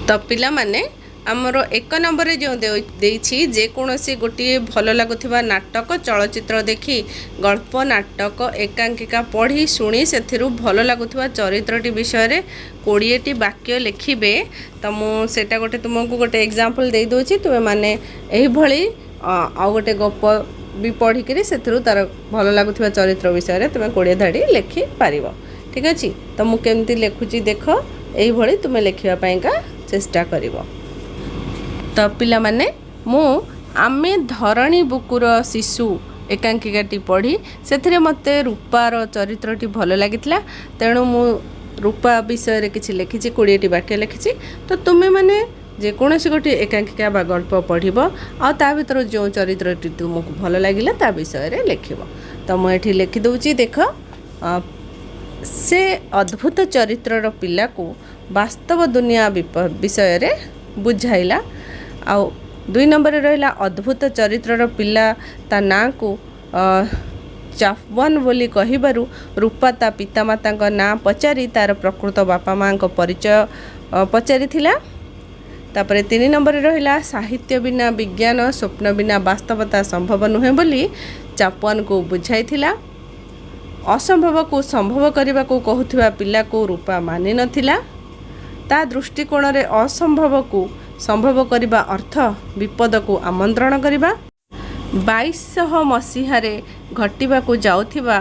ତ ପିଲାମାନେ, ଆମର 1 ନମ୍ବରରେ ଯେଉଁ ଦେଇଛି, ଯେକୌଣସି ଗୋଟିଏ ଭଲ ଲାଗୁଥିବା ନାଟକ, ଚଳଚ୍ଚିତ୍ର ଦେଖି, ଗଳ୍ପ, ନାଟକ, ଏକାଙ୍କିକା ପଢ଼ି ଶୁଣି ସେଥିରୁ ଭଲ ଲାଗୁଥିବା ଚରିତ୍ରଟି ବିଷୟରେ 20ଟି ବାକ୍ୟ ଲେଖିବେ। ତ ମୁଁ ସେଇଟା ଗୋଟେ ତୁମକୁ ଗୋଟେ ଏକ୍ଜାମ୍ପଲ୍ ଦେଇଦେଉଛି। ତୁମେମାନେ ଏହିଭଳି ଆଉ ଗୋଟେ ଗପ ବି ପଢ଼ିକିରି ସେଥିରୁ ତା'ର ଭଲ ଲାଗୁଥିବା ଚରିତ୍ର ବିଷୟରେ ତୁମେ 20 ଧାଡ଼ି ଲେଖିପାରିବ। ଠିକ୍ ଅଛି? ତ ମୁଁ କେମିତି ଲେଖୁଛି ଦେଖ। ଏଇଭଳି ତୁମେ ଲେଖିବା ପାଇଁକା ଚେଷ୍ଟା କରିବ। ତ ପିଲାମାନେ, ମୁଁ ଆମେ ଧରଣୀ ବୁକୁର ଶିଶୁ ଏକାଙ୍କିକାଟି ପଢ଼ି ସେଥିରେ ମୋତେ ରୂପାର ଚରିତ୍ରଟି ଭଲ ଲାଗିଥିଲା। ତେଣୁ ମୁଁ ରୂପା ବିଷୟରେ କିଛି ଲେଖିଛି, 20ଟି ବାକ୍ୟ ଲେଖିଛି। ତ ତୁମେମାନେ ଯେକୌଣସି ଗୋଟିଏ ଏକାଙ୍କିକା ବା ଗଳ୍ପ ପଢ଼ିବ ଆଉ ତା ଭିତରୁ ଯେଉଁ ଚରିତ୍ରଟି ତୁମକୁ ଭଲ ଲାଗିଲା, ତା ବିଷୟରେ ଲେଖିବ। ତ ମୁଁ ଏଠି ଲେଖିଦେଉଛି, ଦେଖ। ସେ ଅଦ୍ଭୁତ ଚରିତ୍ରର ପିଲାକୁ ବାସ୍ତବ ଦୁନିଆ ବିଷୟରେ ବୁଝାଇଲା। ଆଉ 2 ନମ୍ବରରେ ରହିଲା, ଅଦ୍ଭୁତ ଚରିତ୍ରର ପିଲା ତା ନାଁକୁ ଚାଫୱାନ ବୋଲି କହିବାରୁ ରୂପା ତା ପିତାମାତାଙ୍କ ନାଁ ପଚାରି ତାର ପ୍ରକୃତ ବାପା ମାଆଙ୍କ ପରିଚୟ ପଚାରିଥିଲା। ତାପରେ 3 ନମ୍ବରରେ ରହିଲା, ସାହିତ୍ୟ ବିନା ବିଜ୍ଞାନ, ସ୍ୱପ୍ନ ବିନା ବାସ୍ତବତା ସମ୍ଭବ ନୁହେଁ ବୋଲି ଚାପୱାନକୁ ବୁଝାଇଥିଲା। ଅସମ୍ଭବକୁ ସମ୍ଭବ କରିବାକୁ କହୁଥିବା ପିଲାକୁ ରୂପା ମାନିନଥିଲା। ତା ଦୃଷ୍ଟିକୋଣରେ ଅସମ୍ଭବକୁ ସମ୍ଭବ କରିବା ଅର୍ଥ ବିପଦକୁ ଆମନ୍ତ୍ରଣ କରିବା। 2200 ମସିହାରେ ଘଟିବାକୁ ଯାଉଥିବା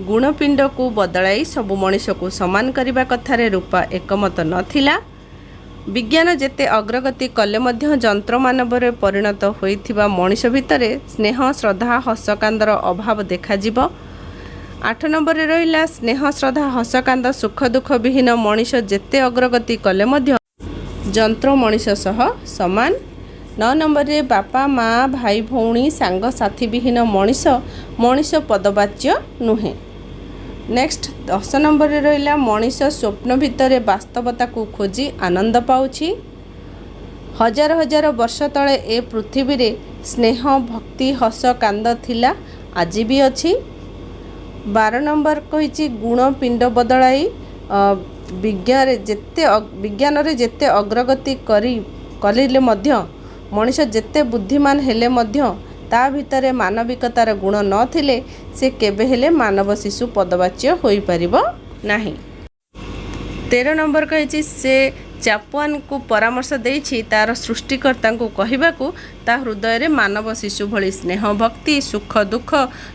ଗୁଣପିଣ୍ଡକୁ ବଦଳାଇ ସବୁ ମଣିଷକୁ ସମାନ କରିବା କଥାରେ ରୂପା ଏକମତ ନଥିଲା। ବିଜ୍ଞାନ ଯେତେ ଅଗ୍ରଗତି କଲେ ମଧ୍ୟ ଯନ୍ତ୍ରମାନବରେ ପରିଣତ ହୋଇଥିବା ମଣିଷ ଭିତରେ ସ୍ନେହ, ଶ୍ରଦ୍ଧା, ହସକାନ୍ଦର ଅଭାବ ଦେଖାଯିବ। 8 ନମ୍ବରରେ ରହିଲା, ସ୍ନେହ, ଶ୍ରଦ୍ଧା, ହସକାନ୍ଦ, ସୁଖ ଦୁଃଖ ବିହୀନ ମଣିଷ ଯେତେ ଅଗ୍ରଗତି କଲେ ମଧ୍ୟ ଯନ୍ତ୍ର ମଣିଷ ସହ ସମାନ। 9 ନମ୍ବରରେ, ବାପା, ମା, ଭାଇ, ଭଉଣୀ, ସାଙ୍ଗସାଥି ବିହୀନ ମଣିଷ ମଣିଷ ପଦବାଚ୍ୟ ନୁହେଁ। ନେକ୍ସଟ 10 ନମ୍ବରରେ ରହିଲା, ମଣିଷ ସ୍ୱପ୍ନ ଭିତରେ ବାସ୍ତବତାକୁ ଖୋଜି ଆନନ୍ଦ ପାଉଛି। ହଜାର ହଜାର ବର୍ଷ ତଳେ ଏ ପୃଥିବୀରେ ସ୍ନେହ, ଭକ୍ତି, ହସ, କାନ୍ଦ ଥିଲା, ଆଜି ବି ଅଛି। 12 ନମ୍ବର କହିଛି, ଗୁଣ ପିଣ୍ଡ ବଦଳାଇ ବିଜ୍ଞାନରେ ଯେତେ ଅଗ୍ରଗତି କରିଲେ ମଧ୍ୟ, ମଣିଷ ଯେତେ ବୁଦ୍ଧିମାନ ହେଲେ ମଧ୍ୟ ତା ଭିତରେ ମାନବିକତାର ଗୁଣ ନଥିଲେ ସେ କେବେ ହେଲେ ମାନବ ଶିଶୁ ପଦବାଚ୍ୟ ହୋଇପାରିବ ନାହିଁ। 13 ନମ୍ବର କହିଛି, ସେ ଚାପୁଆନକୁ ପରାମର୍ଶ ଦେଇଛି ତାର ସୃଷ୍ଟିକର୍ତ୍ତାଙ୍କୁ କହିବାକୁ ତା ହୃଦୟରେ ମାନବ ଶିଶୁ ଭଳି ସ୍ନେହ, ଭକ୍ତି, ସୁଖ ଦୁଃଖ,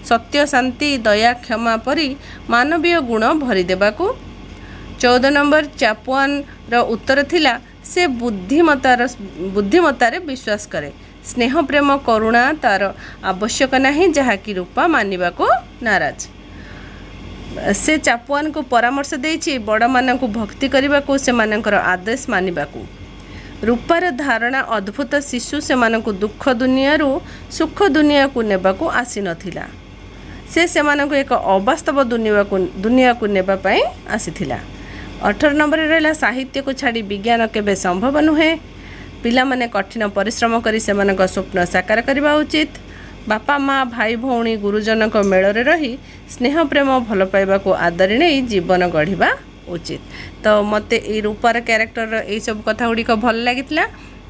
ସତ୍ୟ, ଶାନ୍ତି, ଦୟା, କ୍ଷମା ପରି ମାନବୀୟ ଗୁଣ ଭରିଦେବାକୁ। 14 ନମ୍ବର, ଚାପୁଆନର ଉତ୍ତର ଥିଲା, ସେ ବୁଦ୍ଧିମତ୍ତାରେ ବିଶ୍ୱାସ କରେ, ସ୍ନେହ, ପ୍ରେମ, କରୁଣା ତାର ଆବଶ୍ୟକ ନାହିଁ, ଯାହାକି ରୂପା ମାନିବାକୁ ନାରାଜ। ସେ ଚାପୁଆନକୁ ପରାମର୍ଶ ଦେଇଛି ବଡ଼ମାନଙ୍କୁ ଭକ୍ତି କରିବାକୁ, ସେମାନଙ୍କର ଆଦେଶ ମାନିବାକୁ। ରୂପାର ଧାରଣା, ଅଦ୍ଭୁତ ଶିଶୁ ସେମାନଙ୍କୁ ଦୁଃଖ ଦୁନିଆରୁ ସୁଖ ଦୁନିଆକୁ ନେବାକୁ ଆସିନଥିଲା, ସେ ସେମାନଙ୍କୁ ଏକ ଅବାସ୍ତବ ଦୁନିଆକୁ ନେବା ପାଇଁ ଆସିଥିଲା। 18 ନମ୍ବରରେ ରହିଲା, ସାହିତ୍ୟକୁ ଛାଡ଼ି ବିଜ୍ଞାନ କେବେ ସମ୍ଭବ ନୁହେଁ। ପିଲାମାନେ କଠିନ ପରିଶ୍ରମ କରି ସେମାନଙ୍କ ସ୍ୱପ୍ନ ସାକାର କରିବା ଉଚିତ। ବାପା, ମା, ଭାଇ, ଭଉଣୀ, ଗୁରୁଜନଙ୍କ ମେଳରେ ରହି ସ୍ନେହ, ପ୍ରେମ, ଭଲ ପାଇବାକୁ ଆଦରି ନେଇ ଜୀବନ ଗଢ଼ିବା ଉଚିତ। ତ ମୋତେ ଏଇ ରୂପାର କ୍ୟାରେକ୍ଟରର ଏଇସବୁ କଥା ଗୁଡ଼ିକ ଭଲ ଲାଗିଥିଲା,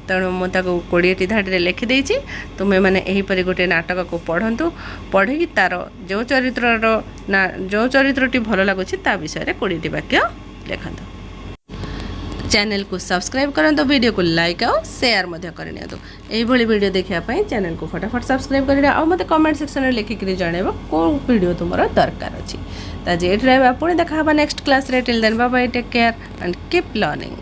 ତେଣୁ ମୁଁ ତାକୁ 20ଟି ଧାଡ଼ିରେ ଲେଖିଦେଇଛି। ତୁମେମାନେ ଏହିପରି ଗୋଟିଏ ନାଟକକୁ ପଢ଼ନ୍ତୁ। ପଢ଼ିକି ତା'ର ଯେଉଁ ଚରିତ୍ରର ନା ଯେଉଁ ଚରିତ୍ରଟି ଭଲ ଲାଗୁଛି, ତା ବିଷୟରେ 20ଟି ବାକ୍ୟ ଲେଖନ୍ତୁ। ଚ୍ୟାନେଲକୁ ସବସ୍କ୍ରାଇବ୍ କରନ୍ତୁ, ଭିଡ଼ିଓକୁ ଲାଇକ୍ ଆଉ ସେୟାର ମଧ୍ୟ କରିନିଅନ୍ତୁ। ଏଇଭଳି ଭିଡ଼ିଓ ଦେଖିବା ପାଇଁ ଚ୍ୟାନେଲକୁ ଫଟାଫଟ ସବସ୍କ୍ରାଇବ୍ କରିନିଅ ଆଉ ମୋତେ କମେଣ୍ଟ ସେକ୍ସନରେ ଲେଖିକିରି ଜଣାଇବ କେଉଁ ଭିଡ଼ିଓ ତୁମର ଦରକାର ଅଛି। ତ ଆଜି ଏଇଠି ରହିବା, ପୁଣି ଦେଖା ହେବା ନେକ୍ସଟ କ୍ଲାସ୍ରେ। Till then, bye, take care and keep learning.